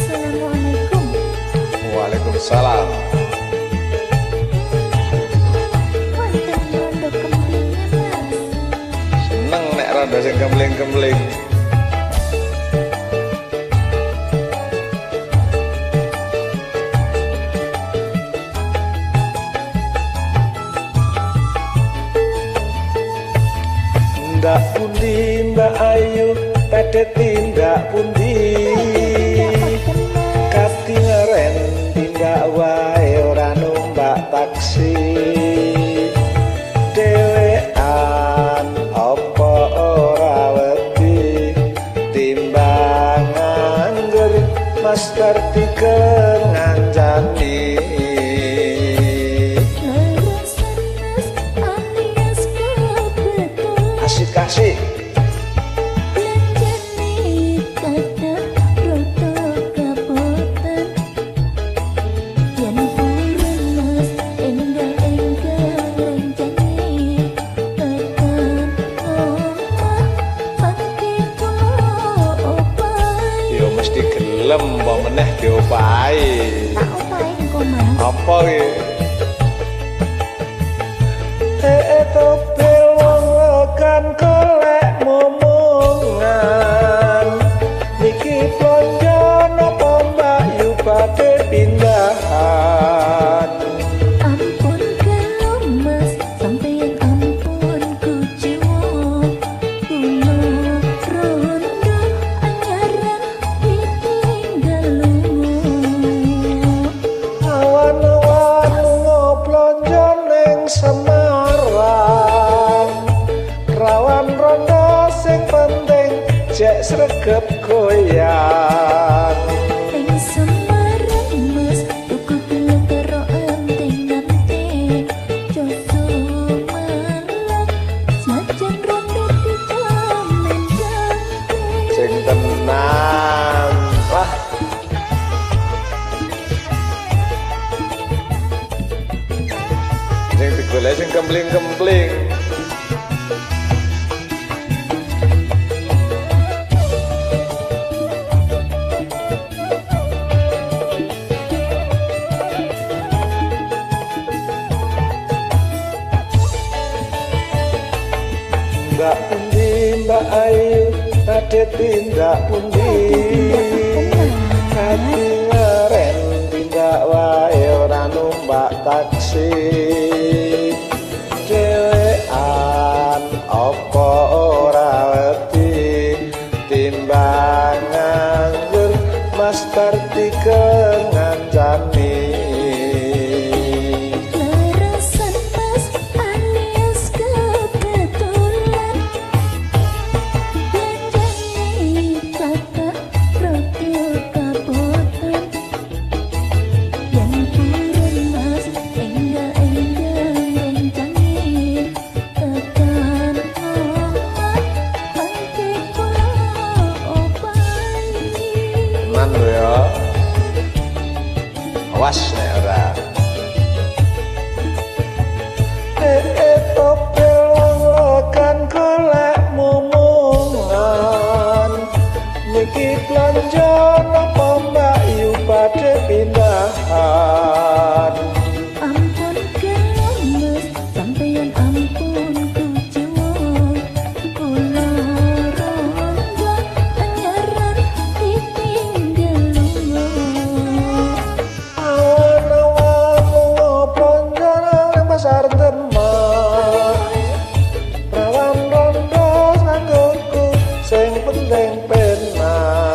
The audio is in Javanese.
Assalamualaikum. Waalaikumsalam. Wonten rondo kemplinge, Mas. Seneng nek rondo sing kempling-kempling. Ndak pundi Mbak Ayu, badhe tindak pundi? Kati ngeren tindak wae ora numpak taksi. Dhewean apa ora wedi timbang nganggur Mas Kartika ngancani. Asik-asik. Belanjane kathah rada kabotan. Yen purun Mas enggal-enggal rencane tekan omah mangke kula opahi. Ya mesti gelem apa meneh diopahi. Tak opahi engko Mas. Apa iki? Topel wong kan golek momongan. Niki blonjo napa Mbak Yu badhe pindahan? Ampun gelo Mas, sampeyan ampun kuciwa. Kula rondo anyaran ditinggal lunga. Awan-awan lunga blonjo ning Semarang. Rawan rondo sing penting jek sregep goyang. Ing Semarang Mas, tuku gula karo anting-anting. Joso malang, senajan rondo dijamin ganteng. Sing tenan. Wah. Sing digoleki sing kempling-kempling. Mbak pundi Mbak Ayu, badhe tindak pundi? Kati ngeren tindak wae ora numpak taksi. Dhewean apa ora wedi timbang nganggur Mas Kartika ngancani. Lerasan Mas alias kebetulan. Belanjane kathah rada kabotan. Yen purun Mas enggal-enggal rencane tekan omah mangke kula opahi. Tenan lho ya. Awas nek ora. Topel wong lekan golek momongan. Niki blonjo napa Mbak Yu badhe pindahan? Ampun gelo Mas, sampeyan ampun kuciwa. Kula rondo anyaran ditinggal lunga. Awan-awan lunga blonjo nang pasar Demak. Rawan rondo sanggulku sing penting penak.